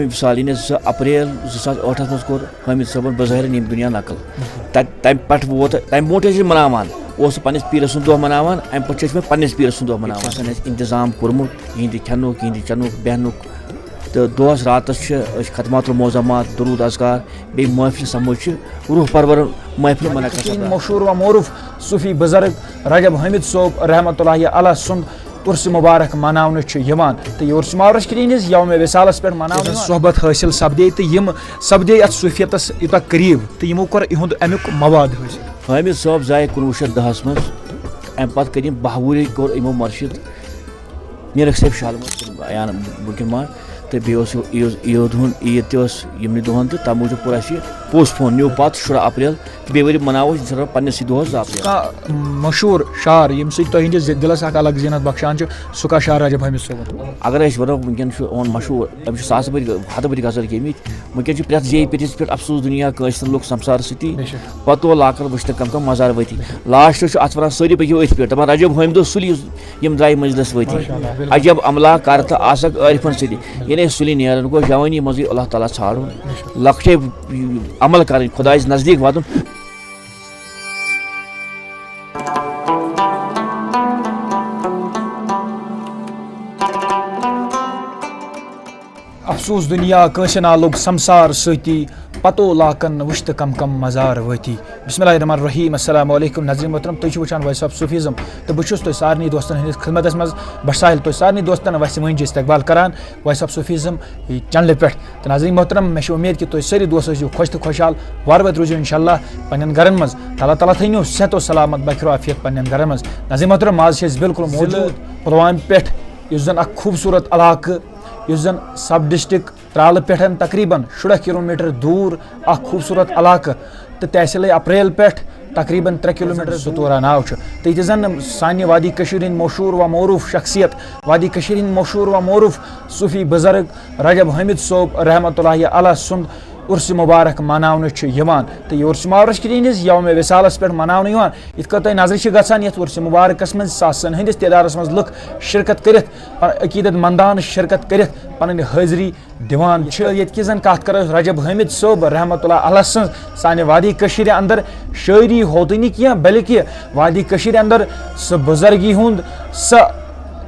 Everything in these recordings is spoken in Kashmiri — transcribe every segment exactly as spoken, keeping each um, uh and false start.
مثال، یعنی زٕ اپریل زٕ ساس ٲٹھس منٛز کوٚر حٲمد صٲبن بظٲہرن ییٚمہِ دُنیا نقل۔ تَتہِ، تَمہِ پٮ۪ٹھ ووت، تَمہِ برونٛٹھ ٲسۍ أسۍ مناوان، اوس سُہ پننِس پیٖرس سُنٛد دۄہ مناوان، اَمہِ پتہٕ چھِ أسۍ وۄنۍ پننِس پیٖرس سُنٛد دۄہ مناوان۔ آسان اَسہِ انتظام کوٚرمُت، یِہنٛدِ کھٮ۪نُک، یِہنٛدِ چٮ۪نُک، بیٚہنُک، تہٕ دۄہس راتس چھِ أسۍ ختمات المعظمات، درود اذکار، بیٚیہِ محفل سمٲج چھِ روح پرور محفل منعقد سپدان۔ مشہوٗر و معروٗف صوٗفی بُزرگ رجب حٲمد صٲب رحمتہ اللہ علیہ سُنٛد عرس مبارک مناونہٕ چھُ یِوان، تہٕ یہِ عرس مبارک چھُ تِہنٛدِس یوم وصالس پٮ۪ٹھ مناونہٕ یِوان۔ صحبت حٲصِل سپدے تہٕ یِم سپدے اتھ صوٗفیتس یوٗتاہ قریب تہٕ یِمو کوٚر یِہُنٛد امیُک مواد حٲصِل۔ حٲمد صٲب زاے کُنوُہ شیٚتھ دَہَس منٛز، امہِ پتہٕ کٔرۍ یِم باہ وُہٕرۍ کوٚر یِمو مرشد میٖرک صٲب شالمٲر سُنٛد بیان وٕنکٮ۪ن ما، تہٕ بیٚیہِ اوس یہِ عیٖد، عیٖد ہُنٛد، عیٖد تہِ ٲس یِمنٕے دۄہَن، تہٕ تَمہِ موٗجوٗب کوٚر اَسہِ یہِ postpone، نیوٗ پَتھ شُراہ اپریل، تہٕ بیٚیہِ ؤری مناوو أسۍ اِنشاء اللہ پنٛنِسٕے دۄہَس زٕ اپریل۔ کانٛہہ مشہوٗر شعر، ییٚمہِ سۭتۍ تۄہہِ ہٕنٛدِس دِ-، دِلَس اَکھ الگ زینت بخشان چھُ، سُہ کانٛہہ شعر رجب حٲمد صٲبُن؟ اگر أسۍ وَنو، وٕنکٮ۪ن چھُ یِوان مشہوٗر، أمِس چھُ ساسہٕ بٔدۍ، ہَتہٕ بٔدۍ غزل گیٚمٕتۍ، وٕنکٮ۪ن چھُ پرٛٮ۪تھ جیٚیہِ پِتِس پٮ۪ٹھ افسوٗس دُنیا کٲنٛسہِ نہٕ لوٚگ سمسار سۭتی۔ بے شک۔ پتہٕ لوکَن وٕچھتہٕ کم کم مزار ؤتی۔ لاسٹَس چھُ اَتھ وَنان سٲری پٔکِو أتھۍ پٮ۪ٹھ، دَپان رجب حٲمدو سُلی یِم درٛاے مجلس وٲتی۔ ماشاء اللہ، بِلکُل۔ عجب عملہ کر تہٕ آسکھ عٲرفن سۭتۍ۔ ییٚلہِ أسۍ سُلہِ نیران گوٚو جوانی منٛزٕے اللہ تعالیٰ ژھانٛڈُن۔ لۄکٹے عمل کرٕنۍ، خۄدایس نزدیٖک واتُن۔ افسوس دُنیا کٲنٛسہِ نا لوٚگ سمسار سۭتی، پتو لاکن وٕچھ تہٕ کم کم مزار وٲتی۔ بسم اللہ الرحمن الرحیم، السلام علیکم ناظرین محترم، تُہۍ چھِو وٕچھان Voice of Sufism تہٕ بہٕ چھُس تۄہہِ سارنٕے دوستن ہٕنٛدِس خدمتس منٛز۔ بٹ ساحل تۄہہِ سارنٕے دوستن وسہِ وٲنٛجہِ استقبال کران Voice of Sufism چینلہِ پٮ۪ٹھ۔ تہٕ ناظرین محترم، مےٚ چھِ اُمید کہِ تُہۍ سٲری دوست ٲسِو خۄش تہٕ خۄشحال، وارٕ وٲتۍ روٗزِو انشاءاللہ پننٮ۪ن گرن منٛز۔ اللہ تعالیٰ تھٲینو صحت و سلامت بخیر و عافیت پننٮ۪ن گرن منٛز۔ ناظرین محترم، آز چھِ أسۍ بالکل موجود پلوامہِ پٮ۪ٹھ، یُس زن اکھ خوٗبصوٗرت علاقہٕ، یُس زن sub district ترالہٕ پٮ۪ٹھ تقریباً شُراہ کلوٗمیٹر دوٗر اکھ خوٗبصوٗرت علاقہٕ تہٕ تحصیٖلٕے اپریل پٮ۪ٹھ تقریباً ترٛےٚ کلوٗمیٹر ستورہ ناو چھُ۔ تہٕ ییٚتہِ زن سانہِ وادی کٔشیٖرِ ہٕنٛدۍ مشہوٗر و معروٗف شخصیت، وادی کٔشیٖرِ ہٕنٛدۍ مشہوٗر و معروٗف صوٗفی بُزرگ رجب حٲمد صٲب رحمتہ اللہ علیہ سُنٛد عرس مبارک مناونہٕ چھُ یِوان۔ تہٕ یہِ عرس مبارک چھُ تِہنٛدِس یوم وصالس پٮ۪ٹھ مناونہٕ یِوان۔ یِتھ کٔنۍ تۄہہِ نظرِ چھِ گژھان، یتھ عرس مبارکس منٛز ساسن ہٕنٛدِس تعدادس منٛز لُکھ شرکت کٔرِتھ، عقیدت مندان شرکت کٔرِتھ پنٕنۍ حٲضری دِوان چھِ۔ ییٚتہِ کہِ زن کتھ کرو أسۍ رجب حٲمد صٲب رحمتہ اللہ علیہ سٕنٛز، سانہِ وادی کٔشیٖرِ اندر شٲعری ہوتٕے نہٕ کینٛہہ، بلکہِ وادی کٔشیٖرِ اندر سُہ بُزرگی ہُنٛد سۄ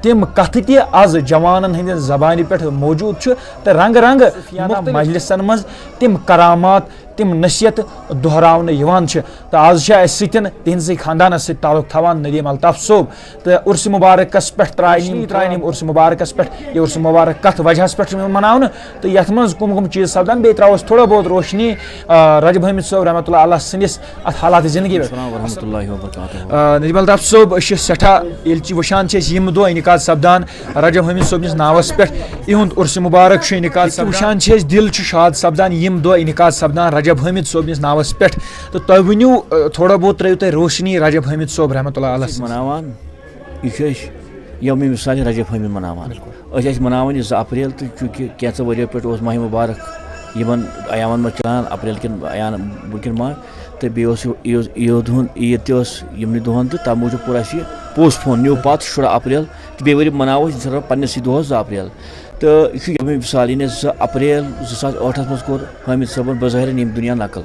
تِم کتھٕ تہِ از جوانن ہٕنٛدِ زبانہِ پٮ۪ٹھ موجود چھُ تہٕ رنگہٕ رنگہٕ مُختلف مجلسن منٛز تِم کرامات، تِم نصیحت دۄہراونہٕ یِوان چھِ۔ تہٕ از چھِ اَسہِ سۭتۍ تِہنٛدسٕے خاندانس سۭتۍ تعلق تھاوان ندیم الطاف صٲب۔ تہٕ عرس مبارکس پٮ۪ٹھ ترٛاے نہٕ یِم، ترٛاے نہٕ یِم عرس مبارکس پٮ۪ٹھ، یہِ عرس مبارک کتھ وجہس پٮ۪ٹھ چھُ یِوان مناونہٕ، تہٕ یتھ منٛز کُم کُم چیٖز سپدان، بیٚیہِ ترٛاوو أسۍ تھوڑا بہت روشنی، آ، رجب حٲمد صٲب رحمتہ اللہ علیہ سٕنٛدِس اتھ حالات زندگی پٮ۪ٹھ۔ السلام ورحمۃ اللہ وبرکاتہ۔ آ، ندیم الطاف صٲب، أسۍ چھِ سٮ۪ٹھاہ، ییٚلہِ چھِ وٕچھان چھِ أسۍ یِم دۄہ انعقاد سپدان رجب حٲمد صٲبنِس ناوس پٮ۪تھ، یِہُنٛد عرس مبارک چھُ انعقاد سپدان۔ وٕچھان چھِ أسۍ، دِل چھُ شاد سپدان یِم دۄہ انعقاد سپدان رجب حٲمد صٲبنِس ناوس پٮ۪ٹھ۔ تہٕ تۄہہِ ؤنِو، آ، تھوڑا بہت ترٲیِو تُہۍ روشنی رجب حٲمد صٲب رحمتہ اللہ علیہ سٕنٛز۔ مناوان، یہِ چھُ أسۍ یوم وصال رجب حٲمد مناوان۔ بِلکُل۔ أسۍ ٲسۍ مناوان یہِ زٕ اپریل، تہٕ چوٗنٛکہِ کینٛژھو ؤرِیو پٮ۪ٹھ اوس ماہِ مبارک یِمن ایامن منٛز چلان، اپریل کٮ۪ن ایام برٛونٛہہ کِنۍ ما، تہٕ بیٚیہِ اوس یہِ عیٖد، عیٖد ہُنٛد، عیٖد تہِ ٲس یِمنٕے دۄہن، تہٕ تَمہِ موٗجوٗب کوٚر اَسہِ یہِ postpone، نیوٗ پَتھ شُراہ اپریل، تہٕ بیٚیہِ ؤری مناوو أسۍ اِنشاء اللہ پننِسٕے دۄہس زٕ اپریل۔ تہٕ یہِ چھُ یِمے مثال، یعنی زٕ اپریل زٕ ساس ٲٹھس منٛز کوٚر حٲمد صٲبن بظٲہرن ییٚمہِ دُنیا نقل۔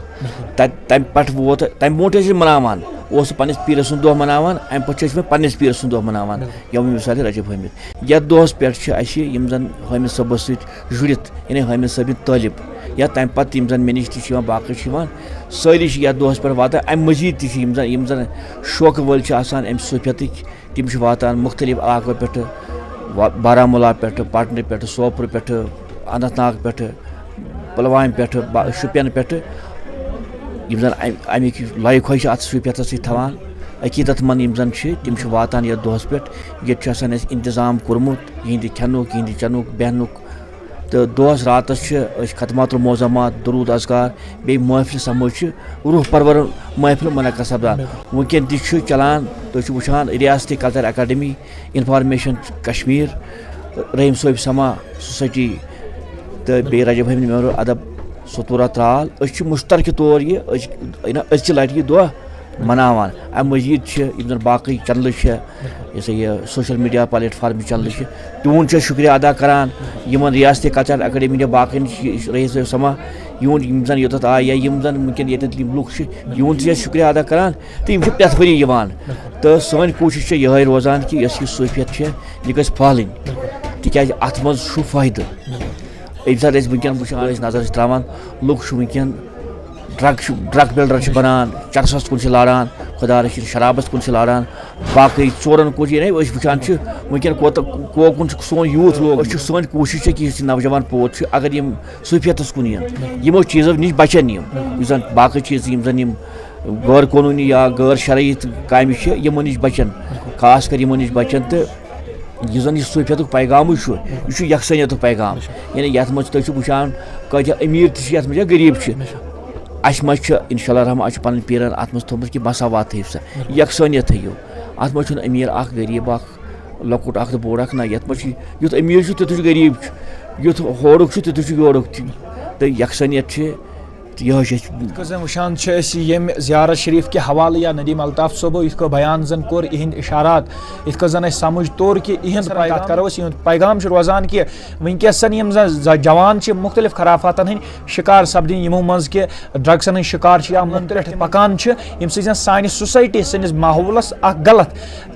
تَتہِ، تَمہِ پٮ۪ٹھ ووت، تَمہِ برونٛٹھ ٲسۍ أسۍ مناوان، اوس سُہ پننِس پیٖرس سُنٛد دۄہ مناوان، اَمہِ پتہٕ چھِ أسۍ وۄنۍ پننِس پیٖرس سُنٛد دۄہ مناوان، یِمے مثال رجب حٲمد۔ یَتھ دۄہس پٮ۪ٹھ چھِ اَسہِ یِم زن حٲمد صٲبس سۭتۍ جُڑِتھ، یعنی حٲمد صٲبٕنۍ طٲلب، یا تَمہِ پتہٕ یِم زَن مےٚ نِش تہِ چھِ یِوان، باقٕے چھِ یِوان، سٲری چھِ یَتھ دۄہَس پٮ۪ٹھ واتان۔ اَمہِ مٔزیٖد تہِ چھِ یِم زَن، یِم زَن شوقہٕ وٲلۍ چھِ آسان اَمہِ صوٗفیتٕکۍ، تِم چھِ واتان مُختٔلِف علاقو پٮ۪ٹھٕ، وا-، بارہمولہ پٮ۪ٹھٕ، پٹنہٕ پٮ۪ٹھٕ، سوپرٕ پٮ۪ٹھٕ، اننت ناگ پٮ۪ٹھٕ، پُلوامہِ پٮ۪ٹھٕ، با-، شُپین پٮ۪ٹھٕ۔ یِم زَن اَمہِ، اَمِکۍ لایق خۄش چھِ اَتھ صوٗفیتَس سۭتۍ تھاوان، عقیٖدت مند یِم زَن چھِ، تِم چھِ واتان یَتھ دۄہَس پٮ۪ٹھ۔ ییٚتہِ چھُ آسان اَسہِ اِنتظام کوٚرمُت یِہِنٛدِ کھٮ۪نُک، یِہِنٛدِ چٮ۪نُک، بیٚہنُک۔ تہٕ دۄہس راتس چھِ أسۍ ختمات المعظمات، درود اذکار، بیٚیہِ محفل سمٲج چھِ روح پرور محفل منعقد سپدان۔ بِلکُل۔ وٕنکٮ۪ن تہِ چھُ چلان، تُہۍ چھِو وٕچھان ریاستی کلچر اکیڈمی، انفارمیشن کشمیر، رحیم صٲب سما سوسائٹی تہٕ بیٚیہِ رجب حٲمد میموریل ادب ستورہ ترال۔ أسۍ چھِ مشترکہ طور یہِ، أسۍ چھِ، یہِ نا، أزچہِ لٹہِ یہِ دۄہ مناوان۔ اَمہِ مٔزیٖد چھِ یِم زَن باقٕے چینلہٕ چھِ، یہِ ہسا یہِ سوشل میڈیا پلیٹ فارم چینلہٕ چھِ، تِہُنٛد چھِ أسۍ شُکریہ ادا کران۔ یِمن ریاستی کلچرل اکیڈمی یا باقین چھِ رئیس صٲب سما، یِہُنٛد یِم زَن یوٚتَتھ آے یا یِم زَن وٕنکیٚن ییٚتٮ۪تھ یِم لُکھ چھِ، یِہُنٛد چھِ أسۍ شُکریہ ادا کران۔ تہٕ یِم چھِ پرٛٮ۪تھ ؤری یِوان۔ تہٕ سٲنۍ کوٗشِش چھےٚ یِہوٚے روزان کہِ یۄس یہِ صوٗفیت چھےٚ، یہِ گژھِ پھٔہلٕنۍ، تِکیٛازِ اَتھ منٛز چھُ فٲیدٕ۔ ییٚمہِ ساتہٕ أسۍ وٕنکیٚن وٕچھان، أسۍ نظر چھِ ترٛاوان، لُکھ چھِ وٕنکیٚن ڈرگ چھُ، ڈرگ پیڈلر چھِ بنان، چرسس کُن چھِ لاران، خدا رٔچھِن شرابس کُن چھِ لاران، باقٕے ژورن کُن چھِ، یعنی أسۍ وٕچھان چھِ وٕنکیٚن کوتاہ، کوکُن چھُ سون یوٗتھ لوگ۔ أسۍ چھِ، سٲنۍ کوٗشِش چھےٚ کہِ یُس یہِ نوجوان پوٗر چھُ، اگر یِم صوٗفیتس کُن یِن، یِمو چیٖزو نِش بچن یِم، یُس زن باقٕے چیٖز، یِم زن یِم غٲر قونوٗنی یا غٲر شرعی کامہِ چھِ، یِمو نِش بچن، خاص کر یِمو نِش بچن۔ تہٕ یُس زَن یہِ صوٗفیتُک پیغامٕے چھُ، یہِ چھُ یکسٲنیتُک پیغام۔ یعنی یَتھ منٛز تُہۍ چھِو وٕچھان، کۭتیٛاہ أمیٖر تہِ چھِ، یَتھ منٛز چھِ غریٖب چھِ۔ اَسہِ منٛز چھِ، اِنشاء اللہ الرحمٰن، اَسہِ چھِ پَنٕنۍ پیٖرَن اَتھ منٛز تھوٚمُت کہِ مساوات تھٲیِو سا، یکسٲنیت تھٲیِو۔ اَتھ منٛز چھُنہٕ أمیٖر اَکھ، غریٖب اَکھ، لۄکُٹ اَکھ تہٕ بوٚڑ اَکھ، نہ، یَتھ منٛز چھُ یُتھ أمیٖر چھُ، تیُتھُے چھُ غریٖب چھُ، یُتھ ہورُکھ چھُ، تیُتھُے چھُ یورُکھ تہِ۔ تہٕ یکسٲنیت چھِ تہٕ یِہوٚے چھِ أسۍ۔ یِتھ کٔنۍ زَن وٕچھان چھِ أسۍ ییٚمہِ زیارت شریف کہِ حوالہٕ یا ندیم الطاف صٲبو یِتھ کٔنۍ بیان زَن کوٚر، یِہِنٛدۍ اِشارات، یِتھ کٔنۍ زَن اَسہِ سَمٕجھ توٚر کہِ یِہِنٛد کَتھ کَرو أسۍ، یِہُنٛد پیغام چھُ روزان کہِ وٕنکیٚس یِم زَن ز-، جوان چھِ مُختٔلِف خرافاتَن ہٕنٛدۍ شِکار سَپدٕنۍ، یِمو منٛز کہِ ڈرٛگسَن ہٕنٛدۍ شِکار چھِ یا مُختٔلِف پَکان چھِ، ییٚمہِ سۭتۍ زَن سانہِ سوسایٹی، سٲنِس ماحولَس اَکھ غلط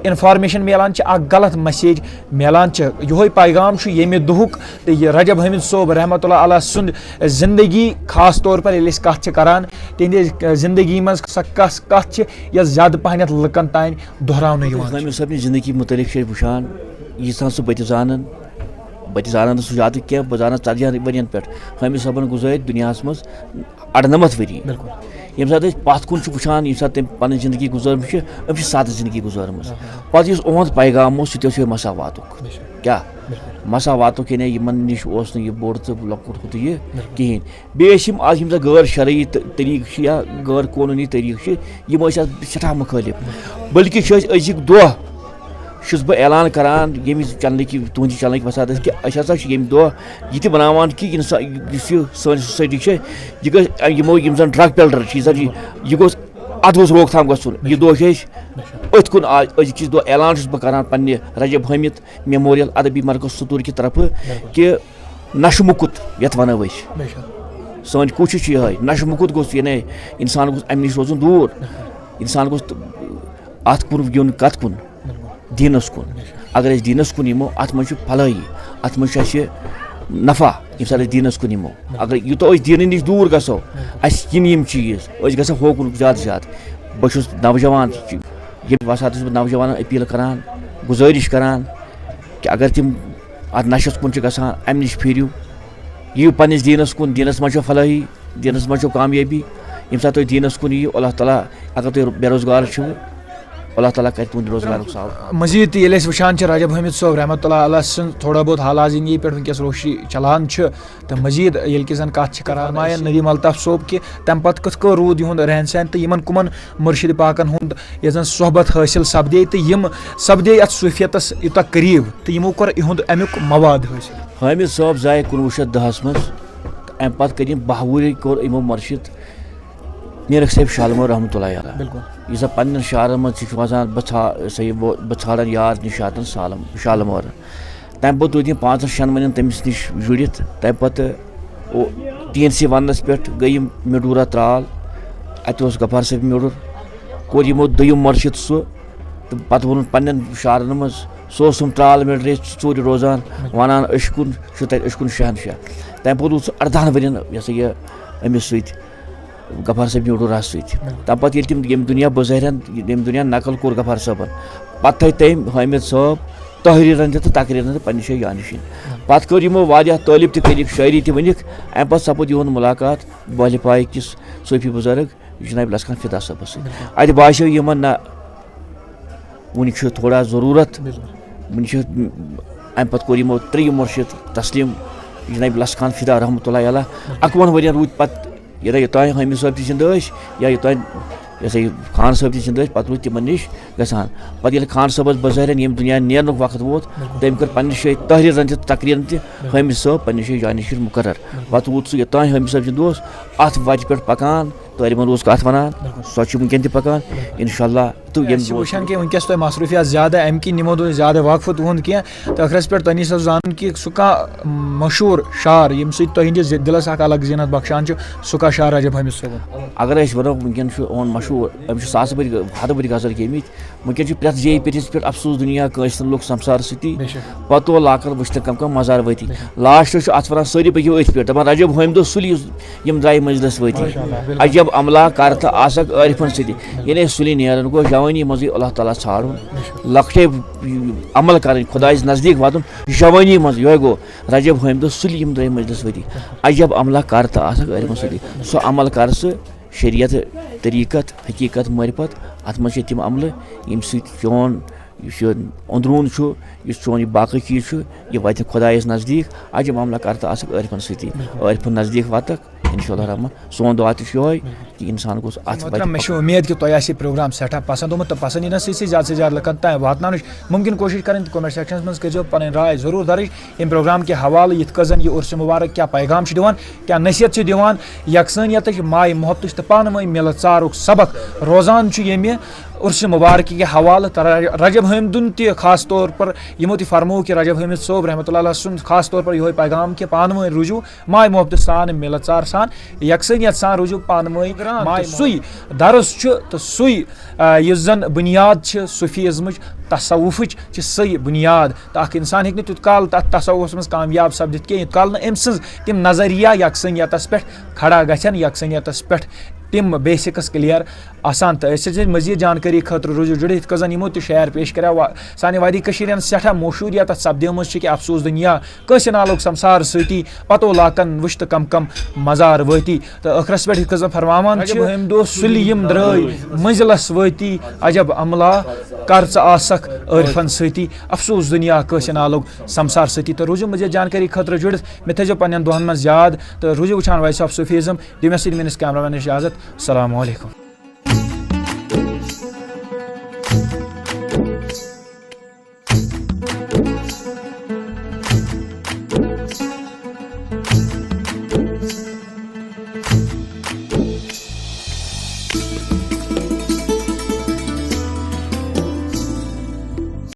اِنفارمیشَن میلان چھِ، اَکھ غلط میسیج میلان چھِ۔ یِہوٚے پیغام چھُ ییٚمہِ دۄہُک تہٕ یہِ رجب حٲمِد صٲب رحمتہ اللہ علیہ سُنٛد زندگی، خاص طور پر ییٚلہِ أسۍ کتھ چھِ کران تِہنٛدِ زندگی منٛز سۄ کس کتھ چھِ یۄس زیادٕ پہنتھ لُکن تام دۄہراونہٕ یِوان چھِ؟ اسلامِ صٲبنہِ زندگی متعلق چھِ أسۍ وٕچھان، ییٖژ ہن سُہ بہٕ تہِ زانان، بہٕ تہِ زانان نہٕ سُہ زیادٕ کینٛہہ، بہٕ زانان ژتجی ہن ؤرین پٮ۪ٹھ۔ حٲمِد صٲبن گُزٲرۍ دُنیاہس منٛز اَرنَمَتھ ؤری۔ بِلکُل۔ ییٚمہِ ساتہٕ أسۍ پَتھ کُن چھِ وٕچھان، ییٚمہِ ساتہٕ تٔمۍ پَنٕنۍ زِندگی گُزٲرمٕژ چھِ، أمۍ چھِ سادٕ زِندگی گُزٲرمٕژ۔ آہا۔ پَتہٕ یُس أہُنٛد پیغام اوس، سُہ تہِ اوس یِہوٚے مساواتُک۔ بے شک۔ کیٛاہ؟ بِلکُل۔ مساواتُک، یعنی یِمَن نِش اوس نہٕ یہِ بوٚڑ تہٕ لۄکُٹ ہُہ تہٕ یہِ بِلکُل۔ کِہیٖنۍ۔ بیٚیہِ ٲسۍ یِم آز یِم زَن غٲر شرعی تہٕ طریٖقہٕ چھِ یا غٲر قونوٗنی طریٖقہٕ چھِ، یِم ٲسۍ اَتھ سٮ۪ٹھاہ مُخٲلِف۔ بِلکُل۔ بٔلکہِ چھِ أسۍ أزیُک دۄہ چھُس بہٕ اعلان کران ییٚمہِ چینلٕکۍ، تُہنٛدِ چینلٕکۍ وسادس کہِ أسۍ ہسا چھِ ییٚمہِ دۄہ یہِ تہِ مناوان کہِ یِنہٕ سا-، یُس یہِ سٲنۍ سوسایٹی چھِ، یہِ گٔژھ یِمو یِم زن ڈرگ پیڈلر چھِ، یہِ زن یہِ، یہِ گوٚژھ، اتھ گوٚژھ روک تھام گژھُن۔ یہِ دۄہ چھِ أسۍ أتھۍ کُن آ-، أزِکِس دۄہ اعلان چھُس بہٕ کران پننہِ رجب حٲمد میموریل ادبی مرکز ستوٗر کہِ طرفہٕ بِلکُل۔ کہِ نشہٕ مُکُت یتھ ونو أسۍ۔ بے شک۔ سٲنۍ کوٗشش چھِ یِہے، نشہٕ مُکُت گوٚژھ، یعنی انسان گوٚژھ امہِ نش روزُن دوٗر۔ بِلکُل۔ انسان گوٚژھ تہٕ اتھ کُن یُن کتھ کُن؟ بِلکُل۔ دیٖنس کُن۔ بے شک۔ اگر أسۍ دیٖنس کُن یِمو، اتھ منٛز چھُ فلٲحی، اتھ منٛز چھُ اسہِ نفع، ییٚمہِ ساتہٕ أسۍ دیٖنس کُن یِمو۔ بِلکُل۔ اگر یوٗتاہ أسۍ دیٖنہٕ نِش دوٗر گژھو، بِلکُل۔ اسہِ یِم یِم چیٖز، أسۍ گژھو ہوکُن زیادٕ زیادٕ۔ بہٕ چھُس نوجوان، ییٚمہِ وساتہٕ چھُس بہٕ نوجوانن اپیٖل کران، گُزٲرِش کران کہِ اگر تِم اتھ نشس کُن چھِ گژھان، امہِ نِش پھیٖرِو، یِیِو پننِس دیٖنس کُن، دیٖنس منٛز چھو فلٲحی، دیٖنس منٛز چھو کامیٲبی۔ ییٚمہِ ساتہٕ تُہۍ دیٖنس کُن یِیِو، اللہ تعالیٰ، اگر تُہۍ بے روزگار چھِو، اللہ تعالیٰ کرِ تُہُنٛد روزگارُک سہل۔ مزید تہِ ییٚلہِ أسۍ وٕچھان چھِ رجب حٲمد صٲب رحمتہ اللہ علیہ سٕنٛز تھوڑا بہت حالات زندگی پٮ۪ٹھ وٕنکیٚس روشی چلان چھِ، تہٕ مزید ییٚلہِ کہِ زن کتھ چھِ کران فرماین ندیم الطاف صٲب کہِ تمہِ پتہٕ کِتھ کٔنۍ روٗد یِہُنٛد رہن سہن تہٕ یِمن کُمن مرشد پاکن ہُنٛد یۄس زن صحبت حٲصِل سپدے تہٕ یِم سپدے اتھ صوفیتس یوٗتاہ قریب تہٕ یِمو کوٚر یِہُنٛد امیُک مواد حٲصِل۔ حٲمد صٲب زاے کُنوُہ شیٚتھ دَہَس منٛز، تہٕ امہِ پتہٕ کٔرۍ یِم باہ وُہرۍ کوٚر یِمو مرشد میرک صٲب شالمور رحمتہ اللہ علیہ۔ بِلکُل۔ یُس زن پننٮ۪ن شعرن منٛز تہِ چھُ وزان، بہٕ ژھا-، سا یہِ بہٕ، بہٕ ژھانڈن یار نشاتن سالم، شالمور۔ تمہِ پتہٕ روٗدۍ یِم پانٛژن شٮ۪ن ؤرین تٔمِس نِش جُڑِتھ۔ تمہِ پتہٕ او-، ٹی این سی وننس پٮ۪ٹھ گٔے یِم میڈورا ترال۔ اتہِ اوس غفار صٲب میڈُر۔ کوٚر یِمو دوٚیِم مرشد سُہ۔ تہٕ پتہٕ ووٚنُن پننٮ۪ن شعرن منٛز، سُہ اوس یِم ترال میڈرے ژوٗرِ روزان، ونان أشۍ کُن چھُ تتہِ أشۍ کُن شہنشاہ۔ تمہِ پتہٕ روٗد سُہ اردہن ؤرین، یہِ ہسا یہِ، أمِس سۭتۍ۔ غفار صٲب نیوٗڈوراہَس سۭتۍ۔ بِلکُل۔ تَمہِ پَتہٕ ییٚلہِ تِم ییٚمہِ دُنیا بُظٲہِرَن، ییٚمہِ دُنیا نقل کوٚر غفار صٲبَن، پَتہٕ تھٲے تٔمۍ حٲمِد صٲب تحریٖرَن تہِ تہٕ تقریٖرَن تہِ پنٛنہِ جایہِ جانشین۔ بِلکُل۔ پَتہٕ کٔر یِمو واریاہ طٲلب تہِ کٔرِکھ، شٲعری تہِ ؤنِکھ۔ اَمہِ پَتہٕ سَپُد یِہُنٛد مُلاقات بۄہلہِ پایہِ کِس صوٗفی بُزرگ جناب لَس خان فدا صٲبَس سۭتۍ۔ بِلکُل۔ اَتہِ باسیو یِمَن نہ وُنہِ چھُ تھوڑا ضروٗرت۔ بِلکُل۔ وُنہِ چھُ، اَمہِ پَتہٕ کوٚر یِمو ترٛیٚیِم مُرشِد تسلیٖم جناب لَس خان فدا رحمتہ اللہ علیہ۔ بِلکُل۔ اَکوُہَن ؤرِین روٗدۍ پَتہٕ یوٚتام، یوٚتام حٲمِد صٲب تہِ زِندٕ ٲسۍ یا یوٚتام، یہِ ہسا یہِ، خان صٲب تہِ زِندٕ ٲسۍ، پَتہٕ روٗدۍ تِمَن نِش گژھان۔ پَتہٕ ییٚلہِ خان صٲبَس بظٲہِرَن ییٚمہِ دُنیا نیرنُک وقت ووت، بِلکُل۔ تٔمۍ کٔر پنٛنہِ جایہِ تحریٖرَن تہِ تقریٖرَن تہِ، بِلکُل۔ حٲمِد صٲب پنٛنہِ جایہِ جانشین مُقرر۔ بِلکُل۔ پَتہٕ ووت سُہ یوٚتام حٲمِد صٲب زِندٕ اوس، اَتھ وَتہِ پٮ۪ٹھ پَکان، طٲلبن اوس کتھ ونان، سۄ چھِ وٕنکیٚن تہِ پکان، انشاءاللہ۔ تہٕ أسۍ چھِ وٕچھان کہِ وٕنکیٚس تۄہہِ مصروٗفیات زیادٕ، امہِ کِنۍ نِمو تُہۍ زیادٕ وقفہٕ تُہُنٛد کینٛہہ۔ تہٕ ٲخرس پٮ۪ٹھ تۄہہِ نِش چھُس زانُن کہِ سُہ کانٛہہ مشہوٗر شعر، ییٚمہِ سۭتۍ تۄہہِ ہٕنٛدِس دِلس اکھ الگ زینت بخشان چھُ، سُہ کانٛہہ شعر رجب حٲمد صٲبُن؟ اگر أسۍ ونو، وٕنکیٚن چھُ اون مشہوٗر، أمۍ چھُ ساسہٕ بٔدۍ، ہتہٕ بٔدۍ غزل گیٚمٕتۍ۔ وٕنکیٚن چھُ پرٛٮ۪تھ جایہِ پٮ۪ٹھ یِتھ پٲٹھۍ افسوس دُنیا کٲنٛسہِ نہٕ لوٚگ سمسار سۭتی۔ بے شک۔ پتو لاکر وٕچھتہٕ کم کم مزار وٲتی۔ بے شک۔ لاسٹس چھُ اتھ ونان سٲری پٔکِو أتھۍ پٮ۪ٹھ، دپان رجب حٲمدو سُلہِ یُس یِم درٛاے مجلس وٲتی۔ ماشاء اللہ، بِلکُل۔ عجب عملہ کر تہٕ آسکھ عٲرفن سۭتی۔ ییٚلہِ أسۍ سُلہِ نیران گوٚو جوانی منٛزٕے اللہ تعالیٰ ژھانڈُن، لۄکٹے عمل کرٕنۍ، خدایس نزدیٖک واتُن جوانی منٛز، یِہوٚے گوٚو رجب حٲمدو سُلہِ یِم درٛاے مجلس وٲتی۔ عجب عملہ کر تہٕ آسکھ عٲرفن سۭتی۔ سُہ عمل کر ژٕ شریعت، طریٖقت، حقیٖقت، معرفت، اَتھ منٛز چھِ تِم عملہٕ ییٚمہِ سۭتۍ چون یُس یہِ أنٛدروٗن چھُ، یُس چون یہِ باقٕے چیٖز چھُ، یہِ واتہِ خۄدایَس نزدیٖک۔ عجب عملہ کر تہٕ آسکھ عٲرفَن سۭتی۔ عٲرفَن نزدیٖک واتَکھ، انشاء اللہ الرحمٰن۔ سون دُعا تہِ چھُ یِہوٚے کہِ اِنسان گوٚژھ اَتھ محترم، وَتہِ مےٚ چھُ اُمید کہِ تۄہہِ آسہِ یہِ پروگرام سٮ۪ٹھاہ پسنٛد آمُت تہٕ پسنٛد یِنَس سۭتۍ سۭتۍ زیادٕ سے زیادٕ لُکَن تام واتناونٕچ مُمکِن کوٗشِش کَرٕنۍ تہٕ comment sectionس منٛز کٔرۍزیو پَنٕنۍ راے ضروٗر درٕج۔ ییٚمہِ پروگرام کہِ حوالہٕ یِتھ کٔنۍ زَن یہِ عرس مبارک کیٛاہ پیغام چھُ دِوان، کیٛاہ نصیحت چھِ دِوان، یکسٲنیتٕچ، ماے محبتٕچ تہٕ پانہٕ ؤنۍ مِلہٕ ژارُک سبق روزان چھُ ییٚمہِ عرس مبارکہِ کہِ حوالہٕ تہٕ ر-، رجب حٲمدُن تہِ خاص طور پر یِمو تہِ فرموو کہِ رجب حٲمد صٲب رحمتہ اللہ علیہ سُنٛد خاص طور پر یِہوٚے پیغام کہِ پانہٕ ؤنۍ روٗزِو ماے محبتہٕ سان، مِلہٕ ژار سان، یکسٲنیت سان روٗزِو پانہٕ ؤنۍ۔ ماے تہٕ سُے درس چھُ تہٕ سُے، آ، یُس زن بُنیاد چھِ صوٗفی ازمٕچ، تصوفٕچ چھِ سُے بُنیاد۔ تہٕ اکھ انسان ہیٚکہِ نہٕ تیوٗت کال تتھ تصوفس منٛز کامیاب سپدِتھ کینٛہہ، یوٗت کال نہٕ أمۍ سٕنٛز تِم نظریہ یکسٲنیتس پٮ۪ٹھ کھڑا گژھن، یکسٲنیتس پٮ۪ٹھ تِم basics clear آسان۔ تہٕ أسۍ چھِ مزید جانکٲری خٲطرٕ روٗزِو جُڑِتھ، یِتھ کٔنۍ زن یِمو تہِ شعر پیش کریو۔ وا-، سانہِ وادی کٔشیٖرِ ہٕنٛز سٮ۪ٹھاہ مشہوٗریت سپدیمٕژ چھِ کہِ افسوس دُنیا کٲنٛسہِ نالُک سمسار سۭتی، پتو لاکن وٕچھ تہٕ کم کم مزار وٲتی۔ تہٕ ٲخرس پٮ۪ٹھ یِتھ کٔنۍ زن فرماوان چھِ، رجب حٲمدو سُلہِ یِم درٛٲے منزلس وٲتی، عجب عملہ کر ژٕ آسکھ عٲرفن سۭتی، افسوس دُنیا کٲنٛسہِ نالُک سمسار سۭتی۔ تہٕ روٗزِو مزید جانکٲری خٲطرٕ جُڑِتھ، مےٚ تھٲیزیو پننٮ۪ن دۄہن منٛز یاد تہٕ روٗزِو وٕچھان Voice of Sufism۔ دِیِو مےٚ سۭتۍ میٲنِس cameramanس اجازت۔ السلام علیکم۔